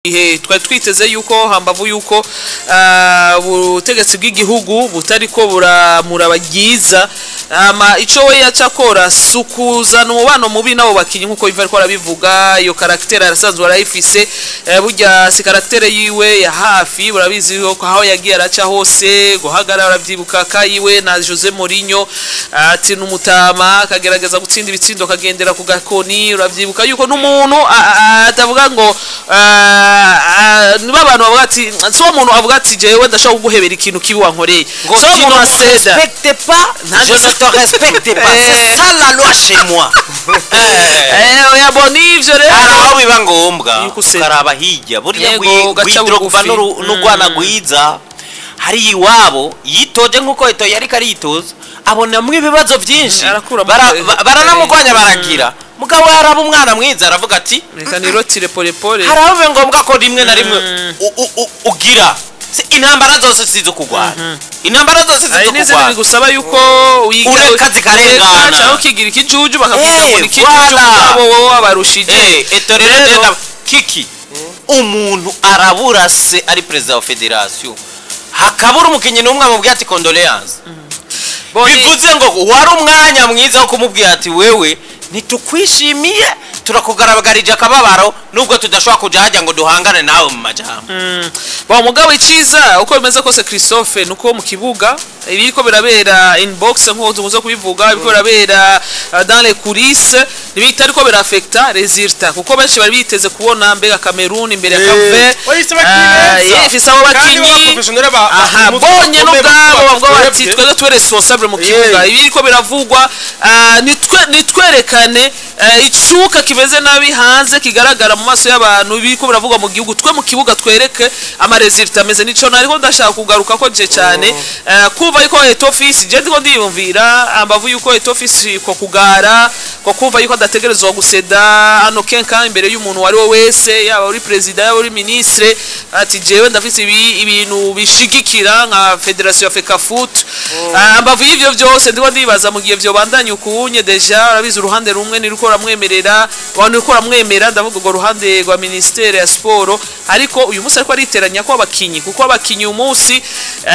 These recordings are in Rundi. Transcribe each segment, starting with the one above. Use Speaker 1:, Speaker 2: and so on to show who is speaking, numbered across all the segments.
Speaker 1: Ihe twari twiteze yuko hambavu yuko ubutegetsi bw'igihugu butariko buramuraba ryiza, ama ico we yaca akora sukuzana umubano mubi nabo bakinyi, nkuko iva ariko arabivuga. Iyo caractère arasanzwe arayifise. Burya si caractère yiwe ya hafi, urabizi yuko aho yagiye araca hose guhagarara, aravyibuka kayiwe na Jose Mourinho, ati numutama akagerageza gutsinda ibitsindo akagendera ku gakoni. Uravyibuka yuko n'umuntu atavuga ngo niba abantu bavuga ati si uwo muntu avuga ati: "Jewe ndashobora kuguhebera ikintu kibi wankoreye."
Speaker 2: Ngo
Speaker 1: Si uwo
Speaker 2: tu
Speaker 1: muntu
Speaker 2: ne me
Speaker 1: aseda
Speaker 2: respectes pas, je ne te respecte pas. C'est ça la loi chez moi.
Speaker 1: Oya, bo nivyo rero.
Speaker 2: Hari aho biba ngombwa
Speaker 1: Yuko useda.
Speaker 2: ukaraba hirya burya.
Speaker 1: Yego, ugaca
Speaker 2: Drogba
Speaker 1: bugufi.
Speaker 2: N'urwana rwiza hari iwabo yitoje nk'uko Eto'o yariko aritoza, abonamwo ibibazo byinshi.
Speaker 1: Arakura mu
Speaker 2: Baranamugwanya, baragira mugabo yaraba umwana mwiza, aravuga ati:
Speaker 1: "Reka nirotire pole pole."
Speaker 2: Hari aho biba ngombwa ko rimwe na rimwe ugira intambara zose sizo kurwana, intambara zose
Speaker 1: Hari
Speaker 2: sizo
Speaker 1: n'izindi
Speaker 2: kurwana.
Speaker 1: bigusaba yuko wiga
Speaker 2: Ureka zikarengana.
Speaker 1: ureka cyangwa ukigira ikijuju, bakakwita ngo ni ikijuju,
Speaker 2: Voilà.
Speaker 1: mugabo wowe wabarushije.
Speaker 2: Eto'o rero
Speaker 1: Rero-
Speaker 2: genda kiki umuntu arabura se ari perezida wa fédération, hakabura umukinnyi n'umwe amubwira ati "Condoléances." Bivuze ngo wari umwanya mwiza wo kumubwira ati: "Wewe ntitukwishimiye, turakugaragarije akababaro, nubwo tudashobora kuja hajya ngo duhangane nawe mu majambo."
Speaker 1: Bon, mugabo iciza uko bimeze kose, Christophe, nuko mu kibuga ibiriko birabera inbox, nkuko tukunze kubivuga, ibiriko birabera dans les coulisses ntibitariko birafekta résultat, kuko benshi bari biteze kubona mbega Cameroon imbere ya Cape Vert.
Speaker 3: Oya, ifise abakinyi beza.
Speaker 1: Ifise abo
Speaker 3: Kandi
Speaker 1: bakinyi.
Speaker 3: b'abaprofessionnel
Speaker 1: Aha
Speaker 3: mu
Speaker 1: bonye
Speaker 3: bakomeye
Speaker 1: n'ubwabo bavuga bati:
Speaker 3: twebwe.
Speaker 1: "Twebwe tube responsable mu kibuga." Ibiriko biravugwa nitwerekane icuka kimeze nabi hanze kigaragara mu maso y'abantu, ibiriko biravugwa mu gihugu, twe mu kibuga twereke ama résultats ameze. Nico nariko ndashaka kugaruka ko je cyane kuva yuko Eto'o Fils, je ndiko ndiyumvira ambavu yuko Eto'o Fils ko kugara ko kumva yuko adategerezwa guseda hano kenka imbere y'umuntu wari we wese, yaba uri président, yaba uri ministre, ati: "Jewe ndafise ibi ibintu bishigikira nka fédération ya Fecafoot." Ambavu y'ivyo vyose, ndiko ndibaza mu gihe vyobandanya ukunye, déjà urabizi uruhande rumwe ni ruko ramwemerera, abantu ruko ramwemera, ndavuga urwo ruhande rwa ministère ya sport, ariko uyu munsi ariko ariteranya ko abakinyi, kuko abakinyi uyu munsi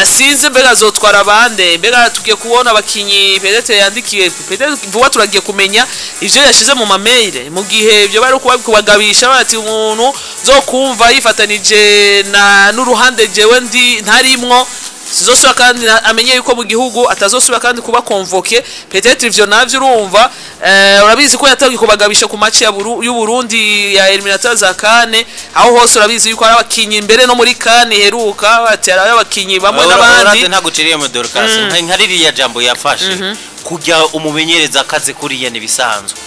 Speaker 1: sinzi mbega azotwara abande, mbega tugiye kubona abakinyi peut-être yandikiye, peut-être vuba turagiye kumenya ivyo yashize mu ma mails, mu gihe ibyo bari kubagabisha bati: "Umuntu zokumva yifatanije na n'uruhande jewe ndi ntarimwo, sizosubira kandi amenye yuko mu gihugu atazosubira kandi kuba convoqué." Peut-être ivyo navyo urumva, urabizi ko yatangiye kubagabisha ku match ya y'u Burundi ya éliminatoires za CAN, aho hose urabizi yuko ari abakinyi mbere no muri CAN iheruka, bati ari abakinyi bamwe n'abandi.
Speaker 2: Uraze ntaguciriye mu Dorcas, nka ririya jambo yafashe kujya umumenyereza akazi kuriya nibisanzwe,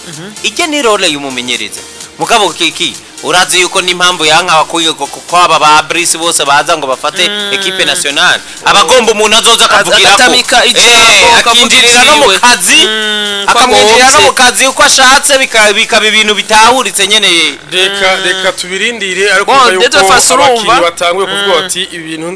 Speaker 2: ijye ni rôle y'umumenyereza. Mugabo kiki urazi yuko n'impamvu yanka bakwiye ko aba ba Brice bose baza ngo bafate équipe nationale, abagomba umuntu azoza akavugira ko
Speaker 1: Agatamika ijambo, akavuga
Speaker 2: akinjirira no mu
Speaker 1: iciwe.
Speaker 2: kazi,
Speaker 1: ko
Speaker 2: akamwinjirira no mu
Speaker 1: agomvye.
Speaker 2: kazi uko ashatse, bikaba ibintu bitahuritse nyene.
Speaker 3: Reka tubirindire, ariko
Speaker 1: Bon,
Speaker 3: urumva
Speaker 1: de toute
Speaker 3: yuko
Speaker 1: façon, urumva.
Speaker 3: abakinyi batanguye kuvuga bati: "Ibintu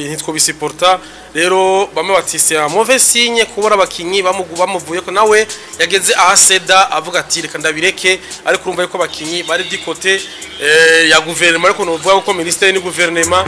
Speaker 3: ntitwobisiporta." Rero bamwe bati: "C'est un mauvais signe kubona abakinyi bamuvuye ko nawe yageze ahaseda avuga ati: 'Reka ndabireke.'" Ariko urumva yuko abakinyi bari du côté ya gouvernement, ariko novuga ko ministère ni gouvernement.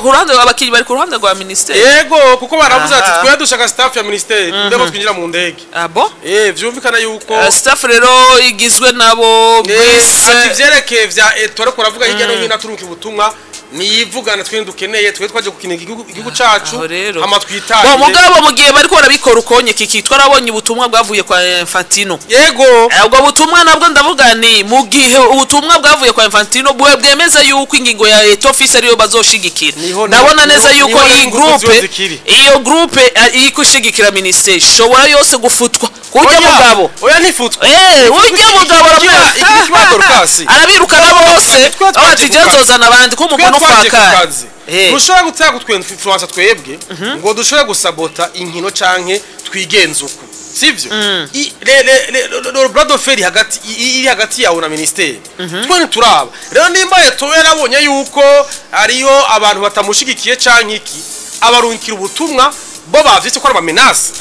Speaker 1: Ku ruhande abakinyi bari ku ruhande rwa ministère.
Speaker 3: Yego, kuko baravuze ati:
Speaker 1: Aha.
Speaker 3: "Twe dushaka staff ya ministère ndego twinjira mu ndege."
Speaker 1: Ah bon.
Speaker 3: Vyumvikana yuko
Speaker 1: Staff rero igizwe nabo Brice.
Speaker 3: Ati vyerekeye vya Eto'o, ariko uravuga hirya no hino aturuka ubutumwa niyivugana, twe dukeneye, twe twaje gukina igihugu cacu.
Speaker 1: Aho rero.
Speaker 3: Hama
Speaker 1: Bo
Speaker 3: twitahire.
Speaker 1: mugabo mu gihe bariko barabikora ukonye, kiki twarabonye ubutumwa bwavuye kwa Infantino.
Speaker 3: Yego.
Speaker 1: Ubwo butumwa nabwo ndavuga ni mu gihe ubutumwa bwavuye kwa Infantino bwemeza yuko ingingo ya Eto'o Fils ariyo bazoshigikira, ndabona neza yuko
Speaker 3: niho
Speaker 1: iyi
Speaker 3: ingufu ziba
Speaker 1: groupe
Speaker 3: zikiri.
Speaker 1: iyo groupe iriko ishigikira ministère ishobora yose gufutwa kurya
Speaker 3: Oya,
Speaker 1: mugabo.
Speaker 3: Oya, ntifutwa.
Speaker 1: Urya mugabo
Speaker 3: Iki kiba Dorcas.
Speaker 1: arabirukana bose.
Speaker 3: Twe twaje
Speaker 1: Ati
Speaker 3: ku kazi.
Speaker 1: nzozana abandi ko
Speaker 3: Twe
Speaker 1: umukono
Speaker 3: twaje ku
Speaker 1: ufakara.
Speaker 3: kazi. Ntushobora gutanga kutwe influence twebwe ngo dushobore gusabota inkino canke twigenze uku, sivyo? Le bras de fer hagati iri hagati yawe na ministère, twe ntituraba. Rero nimba Eto'o yarabonye yuko hariyo abantu batamushigikiye canke iki, abarungikira ubutumwa. Bo bavyise ko ari ama menaces,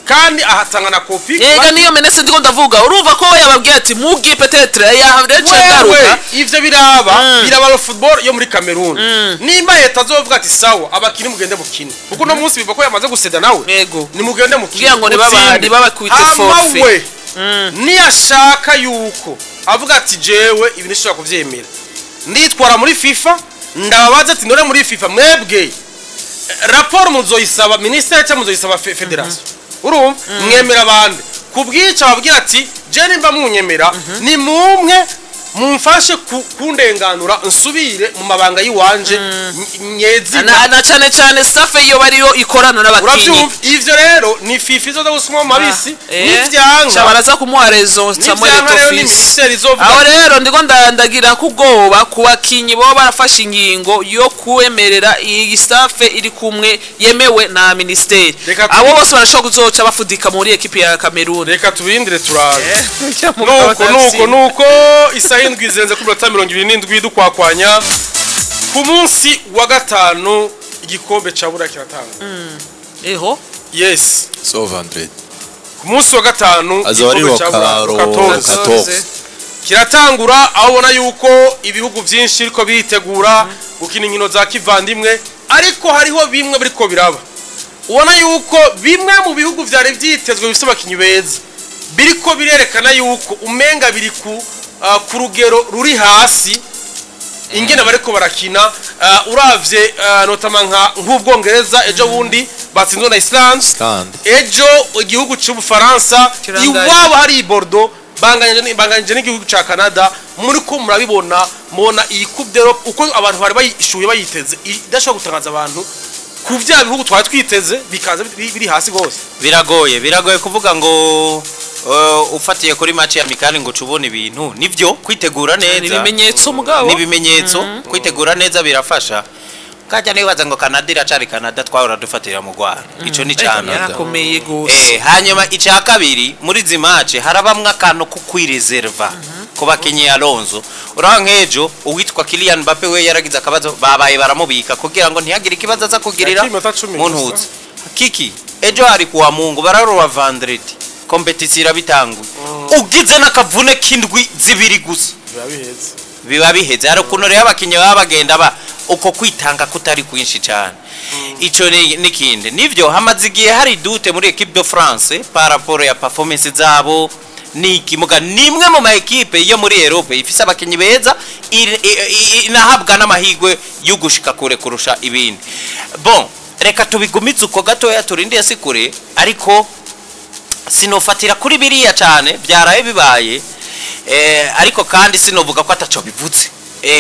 Speaker 3: kandi ahatanga na copie.
Speaker 1: Yega, niyo menace ndiko ndavuga. Urumva ko yababwiye ati mugiye peut-être yareje
Speaker 3: Wewe,
Speaker 1: ngaruka.
Speaker 3: Ivyo biraba biraba football yo muri Cameroon. Nimba leta azovuga ati sawa, abakinyi mugende mukine, kuko no munsi biva ko yamaze guseda nawe, nimugende mukine,
Speaker 1: Kugira ngo
Speaker 3: mutsinde.
Speaker 1: ntibabakubite
Speaker 3: Hama
Speaker 1: forfait.
Speaker 3: we niyashaka yuko avuga ati jewe ibi nishobora kuvyemera, nditwara muri FIFA, ndababaza ati none muri FIFA mwebwe raporo muzoyisaba ministère cyangwa muzoyisaba fédération? Urumva mwemera abandi kubwica, babwira ati je nimba munyemera ni mumwe mumfashe kundenganura nsubire mu mabanga yiwanje nyezina.
Speaker 1: Na cyane cyane staff iyo bariyo ikorana n'abakinyi.
Speaker 3: Uravyumva, ivyo rero ni FIFA izoza gusuma mu mabisi.
Speaker 1: Nivyanga baraza kumuha raison Samuel
Speaker 3: Nivyanga rero ni
Speaker 1: Eto'o.
Speaker 3: ministère izovuga.
Speaker 1: Aho rero ndiko ndandagira kubwoba ku bakinyi bo barafashe ingingo yo kwemerera iyi staff iri kumwe yemewe na ministeri. Abo bose barashobora kuzoca bafudika muri ekipi ya Cameroon.
Speaker 3: Reka tubindire turabe. Nuko isaha 7 zirenze kuri minota 27, dukwakwanya ku munsi wa gatanu igikombe ca Buraya kiratangwa.
Speaker 1: Eho.
Speaker 3: Yes.
Speaker 4: So vendredi.
Speaker 3: Ku munsi wa gatanu
Speaker 4: Azoba ari
Speaker 3: igikombe ca Buraya,
Speaker 4: Rokaro
Speaker 3: 14.
Speaker 4: 14.
Speaker 3: Kiratangura, aho ubona yuko ibihugu byinshi biriko biritegura gukina inkino za kivandimwe, ariko hariho bimwe biriko biraba, ubona yuko bimwe mu bihugu vyari vyitezwe bifise abakinyi beza biriko birerekana yuko umenga biri ku rugero ruri hasi ingene bariko barakina. Uravye notamment nk'Ubwongereza, ejo bundi batsinzwe na Iceland.
Speaker 4: Stand.
Speaker 3: Ejo igihugu cy'Ubufaransa
Speaker 1: Kirangaye.
Speaker 3: iwabo hari i Bordeaux banganyije n'igihugu ca Canada. Muri ko murabibona, mubona iyi Coupe d'Europe uko abantu bari bayishuye bayiteze idashobora gutangaza abantu ku vya bihugu twari twiteze bikaza biri hasi gose.
Speaker 2: Biragoye kuvuga ngo ufatiye kuri match ya amical ngo ucubone ibintu. Nivyo, kwitegura neza
Speaker 1: Ni ibimenyetso mugabo.
Speaker 2: Ni ibimenyetso, kwitegura neza birafasha. Kajya nibaza ngo Canada iracari Canada twahora dufatira mu Rwanda, ico ni cyane.
Speaker 1: Yarakomeye gose.
Speaker 2: Hanyuma icya kabiri, muri izi match harabamwe akantu ko kwireserva ku bakinyi. Alonso, urabona nk'ejo uwitwa Kylian Mbappe we yaragize akabazo, babaye baramubika kugira ngo ntihagire ikibazo aza kugirira
Speaker 3: Yakiri iminota 10
Speaker 2: mu
Speaker 3: gusa.
Speaker 2: ntutsi kiki. Ejo hari kuwa Mungu, bararura vendredi, compétition irabitanguye, ugize n'akavune k'indwi 2 gusa
Speaker 3: Biba biheze.
Speaker 2: Biba biheze. Hari ukuntu rero abakinnyi baba bagenda ba uko kwitanga kutari kwinshi cyane. Ico ni n'ikindi, nivyo hamaze igihe hari doute muri équipe de France par rapport ya performance zabo. Niki muga nimwe mu ma équipe yo muri Europe ifise abakinnyi beza, inahabwa n'amahigwe yo gushika kure kurusha ibindi. Bon, reka tubigumize uko gatoya, turindiye si kure, ariko sinofatira kuri biriya cyane byaraye bibaye, ariko kandi sinovuga ko ataco bivuze.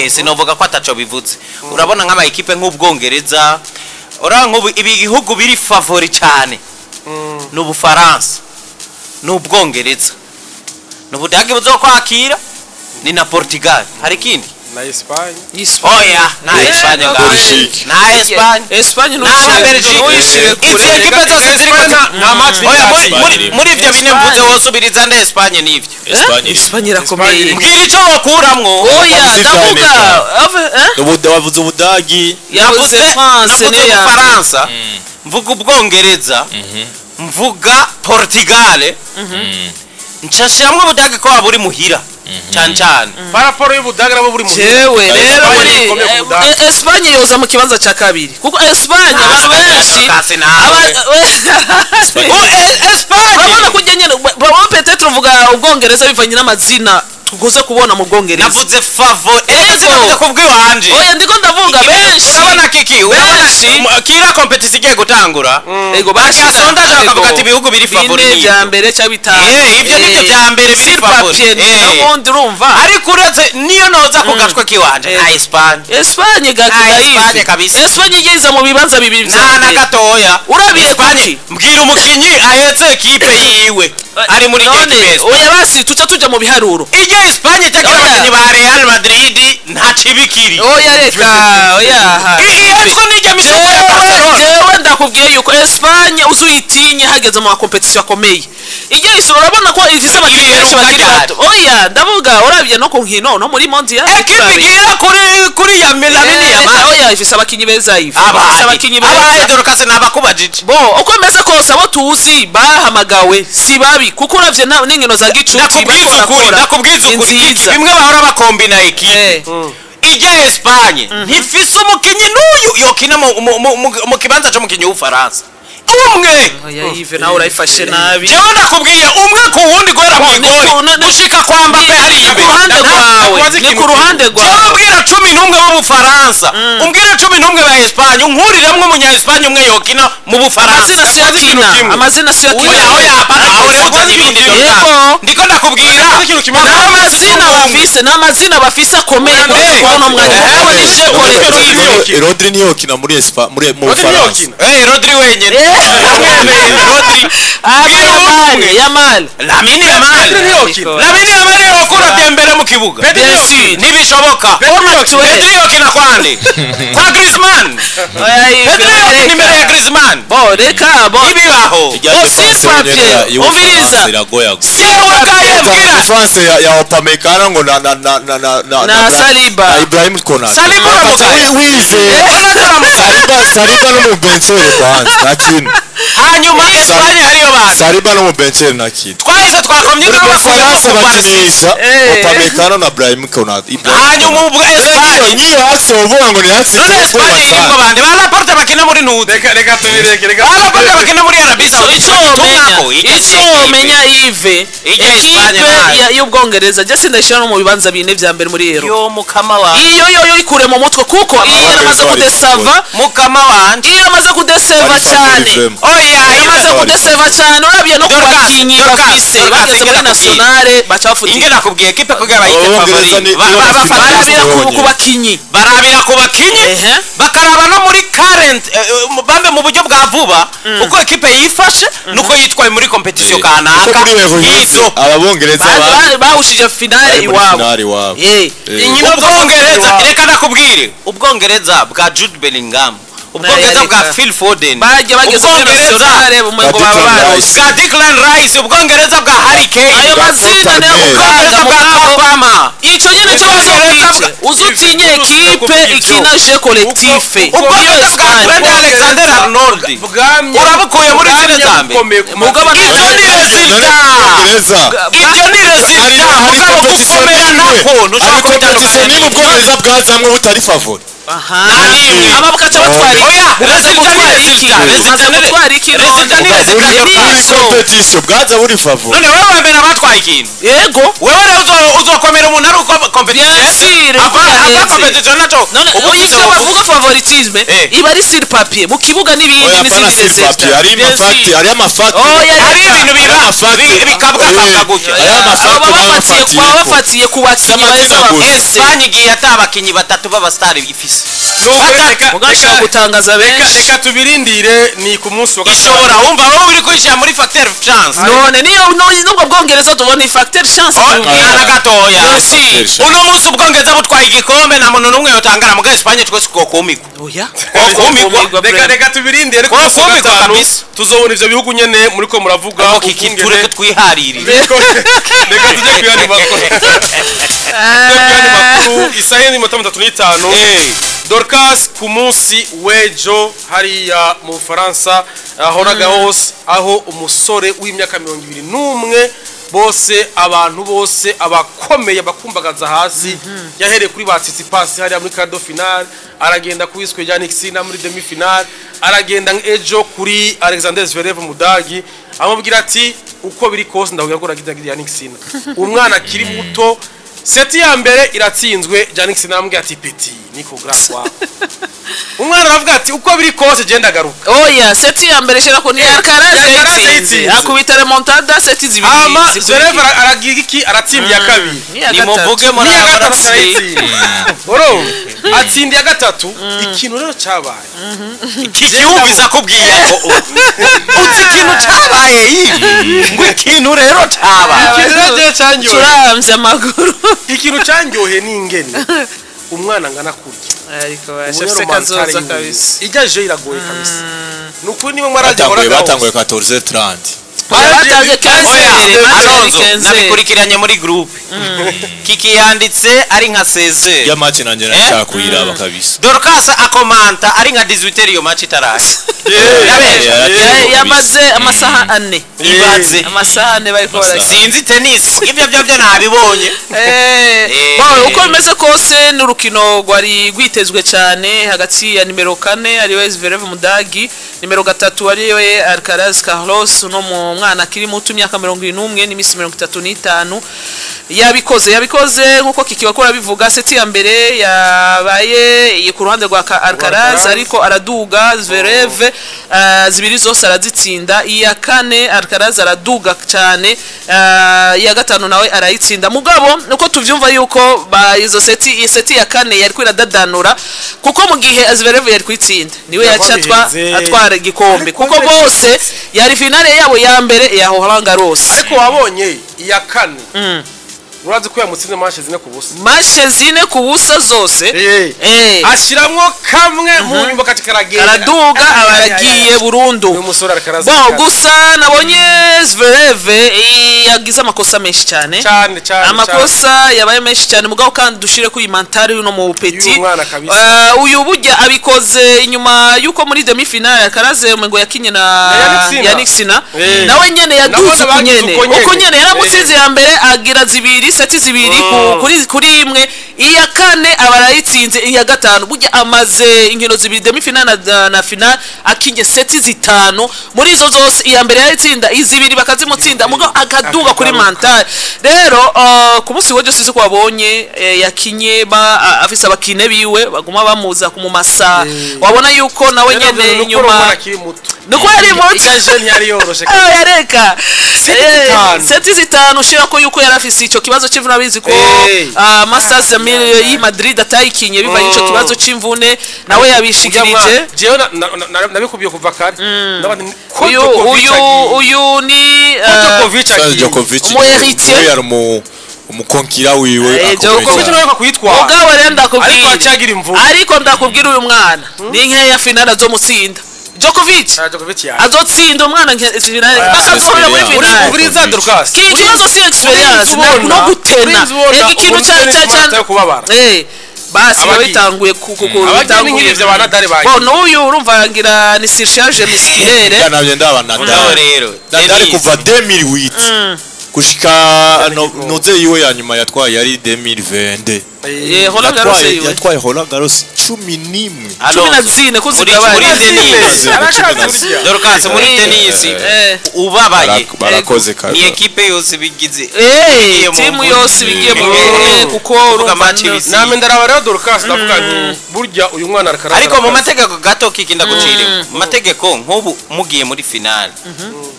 Speaker 2: Sinovuga ko ataco bivuze. Urabona nk'ama équipe nk'Ubwongereza, urabona nk'ubu ibi bihugu biri favori cyane ni Ubufaransa, ni Ubwongereza, ni Ubudage buzokwakira, ni na Portugal. Hari ikindi?
Speaker 3: Na Espagne.
Speaker 2: Oya, na Espagne ngaho.
Speaker 4: Belgique.
Speaker 2: Na Espagne.
Speaker 1: Espagne.
Speaker 2: Na Belgique.
Speaker 1: Ntuyishire
Speaker 2: Izi
Speaker 1: kure.
Speaker 2: ekipe zose ziri
Speaker 3: Espagne nta match
Speaker 2: Oya,
Speaker 4: Espagne
Speaker 2: muri ivyo bine
Speaker 1: Espagne.
Speaker 2: mvuze wosubiriza nde? Espagne n'ivyo.
Speaker 4: Espagne iri.
Speaker 1: Espagne irakomeye.
Speaker 3: Espagne.
Speaker 2: Mbwira ico wokuramwo.
Speaker 1: Oya,
Speaker 4: Wavuze
Speaker 1: ndavuga
Speaker 4: ibya
Speaker 1: eh?
Speaker 4: Wavuze Ubudagi.
Speaker 1: Yavuze France.
Speaker 2: Navuze
Speaker 1: Niyo ya
Speaker 2: Ubufaransa, mvuga Ubwongereza, mvuga Portugal, nshashiramwo Ubudage ko waba uri muhira cyane cyane.
Speaker 3: Par rapport y'Ubudage nabo buri mu
Speaker 1: Jewe rero
Speaker 3: Espagne
Speaker 1: muri
Speaker 3: ikomeye ku Budage.
Speaker 1: Espagne yoza mu kibanza cya kabiri kuko Espagne abantu benshi
Speaker 2: Kasi nawe. Espagne.
Speaker 1: Urabona ko ujya nyine baba peut-être uvuga Ubwongereza bivanye n'amazina tugoze kubona mu Bwongereza.
Speaker 2: Navuze favori.
Speaker 1: Ego.
Speaker 2: Sinavuze kubw'iwanje.
Speaker 1: Oya, ndiko ndavuga benshi.
Speaker 2: Urabona kiki, urabona
Speaker 1: Benshi.
Speaker 2: Kira compétition igiye gutangura,
Speaker 1: Ego, bashira
Speaker 2: sondage bakavuga ati ibihugu biri favori
Speaker 1: bine
Speaker 2: ni
Speaker 1: vya
Speaker 2: ibyo.
Speaker 1: mbere cyangwa bitanu.
Speaker 2: Ibyo nibyo vya mbere biri
Speaker 1: Sur
Speaker 2: favori.
Speaker 1: papier, n'ubundi urumva.
Speaker 2: Ariko uretse niyo noza ku gatwe kiwanje, nta Espagne.
Speaker 1: Espagne
Speaker 2: Ah, Espagne kabisa.
Speaker 1: Espagne igeze mu bibanza bibiri vya
Speaker 2: Nta na
Speaker 1: mbere.
Speaker 2: gatoya.
Speaker 1: Urabiye
Speaker 2: Espagne,
Speaker 1: kuki?
Speaker 2: mbwira umukinyi ahetse ekipe yiwe ari muri iryo
Speaker 1: None
Speaker 2: ekipe ya Espagne.
Speaker 1: oya, basi tuca tuja mu biharuro.
Speaker 2: Iryo Espagne itagira
Speaker 1: Oya.
Speaker 2: abakinyi ba Real Madrid nta cibikiri.
Speaker 1: Oya, reka, oya.
Speaker 2: Ihetswe n'irya misozi ya
Speaker 1: Jewe
Speaker 2: Barcelona.
Speaker 1: jewe ndakubwiye yuko Espagne uzuyitinye hageze mu makompetisiyo akomeye. Iryo isura urabona ko ifise abakinyi benshi
Speaker 2: Ibiheruka
Speaker 1: bakiri
Speaker 2: ryari?
Speaker 1: bato. Oya, ndavuga urabye no ku nkino no muri mondial.
Speaker 2: Ekipe igira kuri ya Lamine Yamal.
Speaker 1: Oya. Oya, ifise abakinyi beza, Yves. Ifise abakinyi beza.
Speaker 2: Abahe, Dorcas? Nabakubajije.
Speaker 1: Bo uko bimeze kose, abo tuzi bahamagawe si babi, kuko uravye n'inkino za gicuti
Speaker 2: Ndakubwiza
Speaker 1: bariko
Speaker 2: ukuri,
Speaker 1: barakora,
Speaker 2: ndakubwiza
Speaker 1: ni
Speaker 2: ukuri.
Speaker 1: nziza.
Speaker 2: Bimwe bahora bakombina ekipe ijya Espagne ntifise umukinyi n'uyu yokina mu kibanza c'umukinyi w'Ubufaransa umwe.
Speaker 1: Oya Yves, nawe urayifashe nabi.
Speaker 2: Jewe ndakubwiye, umwe ku wundi guhera mu igori gushika kwa Mbappe hariya
Speaker 1: Ni ku
Speaker 2: imbere.
Speaker 1: ruhande rwawe,
Speaker 3: Ndakubaza
Speaker 1: ni
Speaker 3: ikintu
Speaker 1: ku ruhande
Speaker 2: Jewe
Speaker 1: rwawe.
Speaker 2: umbwira 11 b'Ubufaransa, umbwira 11 ba Espagne, unkuriremwo umunya Espagne umwe yokina mu Bufaransa.
Speaker 1: Amazina si yakina,
Speaker 3: Kimwe.
Speaker 1: amazina si yakina.
Speaker 2: Oya, oya, hapana, aho rero uzanye ibindi.
Speaker 1: Yego.
Speaker 2: Ndiko ndakubwira
Speaker 3: Ndakubaza ikintu kimwe.
Speaker 1: N'amazina bafise, n'amazina bafise akomeye
Speaker 3: Oya,
Speaker 1: kuri uno mwanya, kuko ni jeu collectif.
Speaker 4: Rodri niyo kina muri Espa muri mu
Speaker 3: Rodri niyo
Speaker 4: Bufaransa.
Speaker 3: kina.
Speaker 2: Eh, Rodri wenyene. Namwemeye, Rodri.
Speaker 1: Ah,
Speaker 2: Bwira
Speaker 1: Yamal,
Speaker 2: umwe.
Speaker 1: Yamal.
Speaker 2: Lamine Yamal.
Speaker 3: Pedri niyo kina.
Speaker 2: Lamine Yamal yokura Dembele mu kibuga.
Speaker 3: Pedri
Speaker 1: Bien
Speaker 3: niyo
Speaker 1: sûr.
Speaker 2: Ntibishoboka.
Speaker 1: Pedri.
Speaker 2: Pedri yokina kwande? Kwa Griezmann?
Speaker 1: Oya Yves,
Speaker 2: Pedri yokina imbere ya
Speaker 1: reka.
Speaker 2: Griezmann?
Speaker 1: Bo reka, bo.
Speaker 2: Ntibibaho.
Speaker 4: Ijya
Speaker 1: Bo,
Speaker 4: defense
Speaker 1: si papier.
Speaker 4: yonyene y'Ubufaransa
Speaker 1: Umviriza.
Speaker 4: iragoya gusa.
Speaker 2: Yewe gaye, mbwira.
Speaker 4: Defense ya Upamecano ngo na
Speaker 1: Na Saliba.
Speaker 4: na Ibrahim Konate.
Speaker 2: Saliba uramugaye.
Speaker 4: Wizeye Saliba, Saliba no mu bencheri kwanza nta kintu.
Speaker 2: Hanyuma Espagne hariyo bantu
Speaker 4: Saliba no mu bencheri nta kintu.
Speaker 2: Twahise twakomye
Speaker 4: Muri
Speaker 2: induru bakuyemo
Speaker 4: Bufaransa
Speaker 2: ku Barca.
Speaker 4: bakinisha Upamecano na Ibrahim Konate.
Speaker 2: Hanyuma ubwo Espagne
Speaker 4: Niyo hasi uvuga ngo ni hasi.
Speaker 2: None Espagne irimo bande? Ba Laporte bakina muri Ntuze,
Speaker 3: Reka, reka tubireke, reka.
Speaker 2: ba Laporte bakina muri Arabie Saoudite.
Speaker 1: Icyo womenya,
Speaker 2: Tumwako,
Speaker 1: icyo womenya Yves,
Speaker 2: Ijya Espagne
Speaker 1: ekipe
Speaker 2: nayo.
Speaker 1: y'Ubwongereza jye sindayishyira no mu bibanza bine vya mbere muri Euro.
Speaker 2: Yo mukama wanje.
Speaker 1: Iyo yo ikure mu mutwe, kuko iyo yaramaze kudesava.
Speaker 2: Mukama wanje.
Speaker 1: Iyo yaramaze kudeseva cyane.
Speaker 2: Oya.
Speaker 1: Yaramaze kudeseva cyane, urabye no ku
Speaker 2: Dorcas,
Speaker 1: bakinyi
Speaker 2: Dorcas,
Speaker 1: bafise
Speaker 2: Dorcas,
Speaker 1: bageze muri
Speaker 2: ingena kubwira.
Speaker 1: nationale baca bafutika.
Speaker 2: Inge nakubwiye, ekipe kugira bayite
Speaker 4: Abongereza
Speaker 2: favori bafata
Speaker 1: Barabira ku
Speaker 4: Yonyene.
Speaker 1: ku bakinyi.
Speaker 2: Barabira ku bakinyi, bakaraba no muri current, bambe mu buryo bwa vuba, uko ekipe yifashe nuko yitwaye muri competition kanaka.
Speaker 4: Kuko muri Euro
Speaker 2: Izo
Speaker 4: ababongereza
Speaker 1: Bahushije finale
Speaker 4: bari muri
Speaker 1: iwabo.
Speaker 4: finale iwabo.
Speaker 2: Inkino Ubwongereza, reka nakubwire, Ubwongereza bwa Jude Bellingham, Ubwongereza bwa
Speaker 1: Reka.
Speaker 2: Phil Foden,
Speaker 1: Bajya bageze muri
Speaker 2: Ubwongereza
Speaker 1: nationale bumwe ngo
Speaker 4: Bwa
Speaker 1: baba
Speaker 4: Declan
Speaker 1: barose.
Speaker 4: Rice.
Speaker 2: bwa Declan Rice, Ubwongereza bwa Harry Kane,
Speaker 1: Ayo
Speaker 4: Bwa
Speaker 1: mazina niyo
Speaker 4: Cole
Speaker 1: gukanga
Speaker 2: Ubwongereza bwa
Speaker 1: mugabo.
Speaker 2: Obama.
Speaker 1: Ico nyene cyo bazokwije, uzutinye ekipe ikina jeu collectif.
Speaker 2: Ubwongereza bwa Trent Alexander Arnold
Speaker 3: Bwamye
Speaker 2: urabukuye muri zine za mbere.
Speaker 3: bukomeye ku
Speaker 1: Mugabo
Speaker 2: Ibyo ni résultat.
Speaker 4: Ubwongereza
Speaker 2: Ibyo ni
Speaker 4: hari
Speaker 2: résultat,
Speaker 4: hari
Speaker 2: mugabo
Speaker 4: competition
Speaker 2: gukomera
Speaker 4: n'imwe,
Speaker 2: nako ntushobora
Speaker 4: hari competition
Speaker 2: kubitandukanya.
Speaker 4: n'imwe Ubwongereza bwazamwe butari favori.
Speaker 1: Aha.
Speaker 2: N'imwe.
Speaker 1: Aba bukaca batwara iki?
Speaker 2: Oya,
Speaker 1: Bumaze
Speaker 2: résultat ni
Speaker 1: gutwara iki?
Speaker 2: résultat,
Speaker 1: Bumaze
Speaker 2: résultat ni
Speaker 1: gutwara iki none?
Speaker 2: résultat ni
Speaker 4: Buri
Speaker 2: résultat.
Speaker 4: buri
Speaker 1: Nizo.
Speaker 4: competition bwaza buri favori.
Speaker 2: None wewe wemera batwaye ikintu?
Speaker 1: Yego.
Speaker 2: Wewe rero uzokomera umuntu ari uko competition
Speaker 1: Bien sûr,
Speaker 2: ava ava
Speaker 1: uko
Speaker 2: competition naco.
Speaker 1: None
Speaker 2: Ubu
Speaker 1: ivyo bavuga favoritisme iba ari sur papier, mu kibuga n'ibindi
Speaker 4: Oya,
Speaker 1: n'izindi
Speaker 4: pana sur papier,
Speaker 1: résultat.
Speaker 4: hari
Speaker 1: Bien
Speaker 4: amafakti,
Speaker 1: sûr.
Speaker 4: hari amafakti.
Speaker 1: Oya,
Speaker 2: Hari ibintu biba
Speaker 4: Amafakti.
Speaker 2: bikabwa kabwa gutya.
Speaker 4: Hari amafakti
Speaker 1: Aba
Speaker 4: baba
Speaker 1: bafatiye
Speaker 4: bafatiyeko.
Speaker 1: baba bafatiye ku bakinyi
Speaker 4: Z'amazina
Speaker 1: baheza
Speaker 4: gusa.
Speaker 1: bafise.
Speaker 2: Espagne igiye ata abakinyi batatu b'abasitari ifise.
Speaker 3: Nuko reka
Speaker 1: Mugabo ashobora gutangaza
Speaker 3: reka
Speaker 1: benshi.
Speaker 3: Reka tubirindire, ni ku munsi wa gatanu.
Speaker 2: Ishobora wumva wowe uri kwishyira muri facteur chance.
Speaker 1: None niyo nubwo Bwongereza tubona facteur chance.
Speaker 2: Oh, na gatoya.
Speaker 1: Merci.
Speaker 2: Uno munsi Ubwongereza butwaye igikombe, nta muntu n'umwe yotangara, muga Espagne twese twokumigwa.
Speaker 1: Oya.
Speaker 2: Twokumigwa.
Speaker 3: Reka tubirindire ku
Speaker 2: Kwa
Speaker 3: munsi wa
Speaker 2: kumigwa
Speaker 3: gatanu
Speaker 2: kabisa.
Speaker 3: tuzobona ivyo bihugu nyene muriko muravuga.
Speaker 2: Ariko kiki
Speaker 3: Ukungene-
Speaker 2: tureke twiharirire.
Speaker 3: Reka tujye ku yandi makuru, tujye ku yandi makuru. Isaha y'iminota 35. Dorcas, ku munsi w'ejo hariya mu Bufaransa ahoraga hose, aho umusore w'imyaka 21, bose abantu bose abakomeye bakumbagaza hasi, yahereye kuri ba Tsitsipas hariya muri quart de finale, aragenda kuri wiswe Jannik Sinner muri demi finale, aragenda ejo kuri Alexander Zverev Mudagi, amubwira ati uko biri kose ndakubwira ko uragize Jannik Sinner, umwana akiri muto. Set ya mbere iratsinzwe, Jannik Sinner amubwira ati petit niko grand kwa umwana, aravuga ati uko biri kose genda agaruka.
Speaker 1: Oya, set ya mbere shira ko ni Alcaraz
Speaker 3: Alcaraz
Speaker 1: yayitsinze.
Speaker 3: yayitsinze.
Speaker 1: Akubita remontada set zibiri
Speaker 3: Hama
Speaker 1: zikurikira.
Speaker 3: Zverev aragira iki? Aratsinda iya kabiri.
Speaker 1: N'iya gatatu.
Speaker 2: Nimuvuge muri
Speaker 3: N'iya gatatu
Speaker 2: abarasi.
Speaker 3: arayitsinda, urumva atsinda iya gatatu. Ikintu rero cyabaye,
Speaker 2: Kikiwumviza akubwiye ngo uzi ikintu cyabaye ibi, ngo ikintu rero cyabaye.
Speaker 3: Ikintu rero jewe cyanyoye,
Speaker 1: Turamvye amaguru.
Speaker 3: ikintu cyanyohe ni ingene umwana angana kurya
Speaker 1: Ariko bashafise kazoza kabisa.
Speaker 3: ijya je iragoye kabisa, ni ukuri niba mwarajya
Speaker 4: Batanguye 14h30.
Speaker 1: Batanze 15, match yari
Speaker 2: Alonso
Speaker 1: 15.
Speaker 2: Nabikurikiranye muri groupe, Kiki yanditse ari nka 16.
Speaker 4: Ya match nanje nashaka kuyiraba kabisa.
Speaker 2: Dorcas akomanta ari nka 18, iyo match itaraje. Yabesha.
Speaker 1: Yamaze amasaha 4.
Speaker 2: Ibaze.
Speaker 1: Amasaha 4 bariko barakina.
Speaker 2: Sinzi tennis, ibyo byo nabibonye.
Speaker 1: Bon, uko bimeze kose ni urukino rwari rwitezwe cyane hagati ya nimero 4 ariwe Zverev Mudagi, nimero 3 ariwe Alcaraz Carlos, uno mu mwana akiri muto, imyaka 71 n'imisi 35. Yabikoze nkuko Kiki wakora bivuga. Seti ya mbere yabaye ku ruhande rwa Alcaraz,
Speaker 3: Alcaraz.
Speaker 1: ariko araduga Zverev, zibiri zose arazitsinda. Iya kane Alcaraz araduga cyane, iya gatanu nawe arayitsinda. Mugabo uko tuvyumva yuko izo seti, iyi seti ya kane yari kwiradadanura, kuko mu gihe Zverev yari kwitsinda niwe yaca
Speaker 3: Yababihenze.
Speaker 1: atwara igikombe,
Speaker 3: Ariko
Speaker 1: kuko bose yari finale yabo ya mbere ya Roland Garros.
Speaker 3: Ariko wabonye iya kane, urazi ko yamutsinze manche 4-0.
Speaker 1: Manche 4-0 zose.
Speaker 3: Ashiramwo kamwe mu nyumba kati karagenda.
Speaker 1: Karaduga, aba aragiye burundu.
Speaker 3: Uyu musore Alcaraz
Speaker 1: Bon, gusa nabonye Zverev yagize amakosa menshi cyane.
Speaker 3: Cyane cyane.
Speaker 1: Amakosa yabaye menshi cyane, mugabo kandi dushire kuri mentale y'uno mu petit.
Speaker 3: Y'uyu mwana kabisa.
Speaker 1: Uyu burya abikoze inyuma yuko muri demi finale Alcaraz ngo yakinye na
Speaker 3: Na Yannick Sinner.
Speaker 1: Yannick Sinner, nawe nyene yaduze
Speaker 3: Nabone bagize
Speaker 1: uko nyene
Speaker 3: uko nyene.
Speaker 1: uko nyene yaramutsinze ya mbere, agira zibiri, seti zibiri kuri imwe. Iya kane aba arayitsinze, iya gatanu. Burya amaze inkino zibiri, demi finale na finale, akinye seti zitanu. Muri izo zose iya mbere yarayitsinda, izibiri bakazimutsinda, mugabo akaduga kuri
Speaker 3: Akagaruka.
Speaker 1: mentale. Rero ku munsi w'ejo sizi ko wabonye yakinye afise abakine biwe baguma bamuza kumumasa, wabona yuko nawe nyene inyuma
Speaker 3: akiri muto.
Speaker 1: Nuko yari muto.
Speaker 3: Iya jeune yari yoroshe.
Speaker 1: Ah, yareka.
Speaker 3: Seti zitanu.
Speaker 1: Seti zitanu, ushira ko yuko yari afise ico kibazo c'imvune, abizi ko Masters 1000 y'i Madrid atayikinye bivanye ico kibazo c'imvune, nawe yabishikirije.
Speaker 3: Jewe nabikubiye kuva kare. Ndabona ko
Speaker 1: Uyu
Speaker 3: Djokovic
Speaker 1: uyu
Speaker 3: agiye.
Speaker 1: Uyu ni
Speaker 3: Djokovic
Speaker 4: Sasa
Speaker 3: agiye.
Speaker 4: Djokovic
Speaker 1: Umu héritier.
Speaker 4: niwe yari umukonkira wiwe
Speaker 1: Eh,
Speaker 4: akomeye
Speaker 1: Djokovic
Speaker 4: cyane.
Speaker 3: Djokovic nawe kuyitwara.
Speaker 1: Mugabo rero ndakubwira,
Speaker 3: Ariko acagira imvune.
Speaker 1: ariko ndakubwira, uyu mwana ni nkeya finale azomutsinda Djokovic.
Speaker 3: Ah, Djokovic ya.
Speaker 1: Azotsinda umwana finale, bakazohurira muri
Speaker 4: Experience.
Speaker 1: finale.
Speaker 3: Uburiza Dorcas.
Speaker 1: Ki ikibazo si experience no gutena. Ega ikintu cya
Speaker 3: cya kubabara.
Speaker 1: Basi biba
Speaker 3: Abagiye.
Speaker 1: bitanguye
Speaker 3: Abagiye ni
Speaker 1: bitanguye.
Speaker 3: nk'ibyo ba Nadal bagiye.
Speaker 1: Bon, n'uyu urumva ngira ni surcharge musculaire.
Speaker 4: Ya nabyo ndaba
Speaker 2: Mugabo
Speaker 4: Nadal.
Speaker 2: rero
Speaker 4: Nadal
Speaker 2: tennis.
Speaker 4: kuva 2008 gushika noze yiwe ya nyuma yatwaye yari 2022.
Speaker 1: Roland Garros
Speaker 4: Yatwaye
Speaker 1: yiwe.
Speaker 4: yatwaye Roland Garros 11.
Speaker 1: 14
Speaker 2: Muri
Speaker 1: kuzigabanya.
Speaker 2: muri tennis.
Speaker 3: Arakazi burya.
Speaker 2: Dorcas, muri tennis ubabaye
Speaker 4: Barakoze
Speaker 2: ni
Speaker 4: kabisa.
Speaker 2: ekipe yose bigize igiye mu
Speaker 1: timu
Speaker 2: mvune.
Speaker 1: yose bigiye mu mvune, kuko
Speaker 2: Kuvuga
Speaker 1: urumva
Speaker 2: match ibisi.
Speaker 3: Name ndaraba rero Dorcas, ndavuga nti burya uyu mwana Alcaraz.
Speaker 2: Ariko mu mategeko gato, Kiki, ndagucire mu mategeko, nk'ubu mugiye muri finale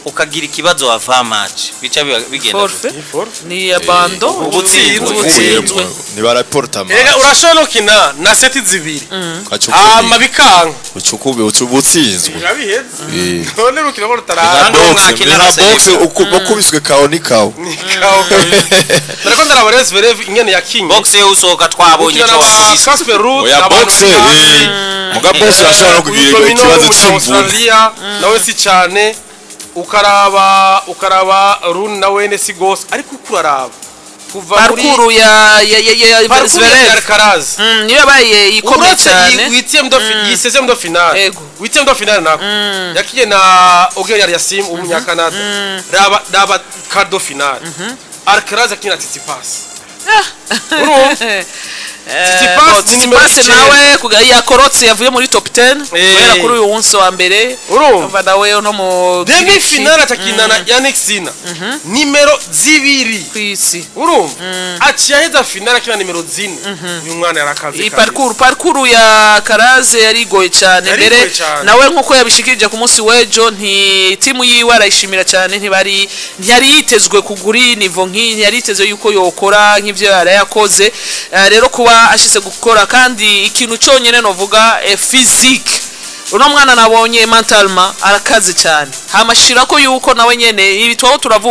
Speaker 2: ukagira ikibazo wava match, bica bigenda gute?
Speaker 1: Forfait ni abandon.
Speaker 2: Ubutsinzwe.
Speaker 1: Ubutsinzwe.
Speaker 4: Ntibaraporta
Speaker 3: Erega
Speaker 4: match.
Speaker 3: urashobora no kina na seti zibiri hama bikanka.
Speaker 4: Ucukube ubutsinzwe.
Speaker 3: Birabiheze.
Speaker 4: Eh.
Speaker 3: None urukino ko
Speaker 4: Nka
Speaker 3: rutarara.
Speaker 2: Kandi
Speaker 4: boxe,
Speaker 2: umwakina
Speaker 4: ni nka
Speaker 2: na
Speaker 4: boxe ukubiswe kawo ni kawo.
Speaker 3: Kawo kabisa. Nariko ndaraba rero Zverev ingene yakinye.
Speaker 2: Boxe yo usohoka twabonye
Speaker 3: Ukina
Speaker 2: icyo
Speaker 3: na ba
Speaker 2: wagize.
Speaker 3: Casper Ruud.
Speaker 4: Oya, boxe muga boxe urashobora no kugira ikibazo c'imvune.
Speaker 3: Australia nawe si cyane, ukaraba Rune nawe ne si gose, ariko uko uraraba kuva muri
Speaker 1: Parcours ya
Speaker 3: parcours ya
Speaker 1: Zverev
Speaker 3: Alcaraz,
Speaker 1: niyo yabaye ikomeye
Speaker 3: uretse
Speaker 1: cyane.
Speaker 3: huitième de iyi 16e de finale,
Speaker 1: Ego.
Speaker 3: huitième de finale nako yakiye na Auger Aliassime umunyakanada. Raba quart de finale, Alcaraz yakina Tsitsipas. Urumva? Tsitsipas ni nimero
Speaker 1: Tsitsipas
Speaker 3: 9.
Speaker 1: nawe yakorotse, yavuye muri top 10 guhera kuri uyu munsi wa mbere.
Speaker 3: Urumva?
Speaker 1: Urumva nawe no mu
Speaker 3: Demi finale atakina na Yannick Sinner, nimero 2
Speaker 1: kwisi.
Speaker 3: Urumva aciye aheza finale akina nimero 4. Uyu mwana yarakaze
Speaker 1: Iyi
Speaker 3: kabisa.
Speaker 1: parcours ya Karaze yari igoye cyane
Speaker 3: Yari
Speaker 1: mbere
Speaker 3: igoye cyane.
Speaker 1: nawe nkuko yabishikirije ku munsi w'ejo, nti timu yiwe arayishimira cyane, ntibari ntiyari yitezwe kugura iyi niveau nk'iyi, ntiyari yitezwe yuko yokora nk'ivyo yari yakoze. Rero kuba ashitse gukora, kandi ikintu cyonyine novuga physique, uno mwana nabonye mentalement arakaze cyane, hamashira ko yuko nawe nyene ibi twaho turavuga.